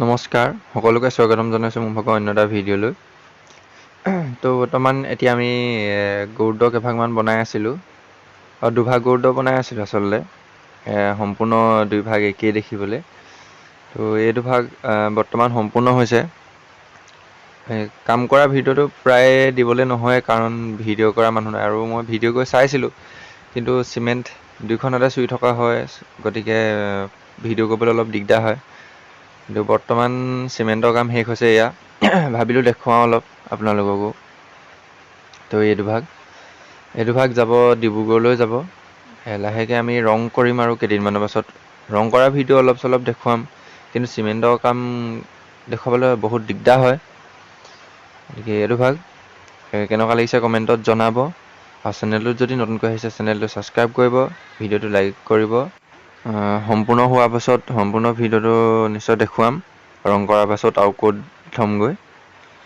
নমস্কাৰ, সকলোকে স্বাগতম জনাইছোঁ মোৰ ভাগৰ অন্য এটা ভিডিঅ'লৈ। তো বৰ্তমান এতিয়া আমি গৰুড় কেইভাগমান বনাই আছিলোঁ, আৰু দুভাগ গৰুড় বনাই আছিলোঁ আচলতে, সম্পূৰ্ণ দুইভাগ একেই দেখিবলৈ। তো এই দুভাগ বৰ্তমান সম্পূৰ্ণ হৈছে। কাম কৰা ভিডিঅ'টো প্ৰায়ে দিবলৈ নহয়, কাৰণ ভিডিঅ' কৰা মানুহ নাই, আৰু মই ভিডিঅ' কৰি চাইছিলোঁ, কিন্তু চিমেণ্ট দুইখনতে চুই থকা হয়, গতিকে ভিডিঅ' কৰিবলৈ অলপ দিগদাৰ হয়। কিন্তু বৰ্তমান চিমেণ্টৰ কাম শেষ হৈছে, এয়া ভাবিলোঁ দেখুৱাওঁ অলপ আপোনালোককো। তো এই দুভাগ যাব, ডিব্ৰুগড়লৈ যাব। লাহেকৈ আমি ৰং কৰিম আৰু কেইদিনমানৰ পাছত ৰং কৰা ভিডিঅ' অলপ চলপ দেখুৱাম, কিন্তু চিমেণ্টৰ কাম দেখুৱাবলৈ বহুত দিগদাৰ হয়। গতিকে এই দুভাগ কেনেকুৱা লাগিছে কমেণ্টত জনাব, আৰু চেনেলটোত যদি নতুনকৈ আহিছে, চেনেলটো ছাবস্ক্ৰাইব কৰিব, ভিডিঅ'টো লাইক কৰিব। সম্পূৰ্ণ হোৱাৰ পাছত সম্পূৰ্ণ ভিডিঅ'টো নিশ্চয় দেখুৱাম, ৰং কৰাৰ পাছত আৰু ক'ত থ'মগৈ।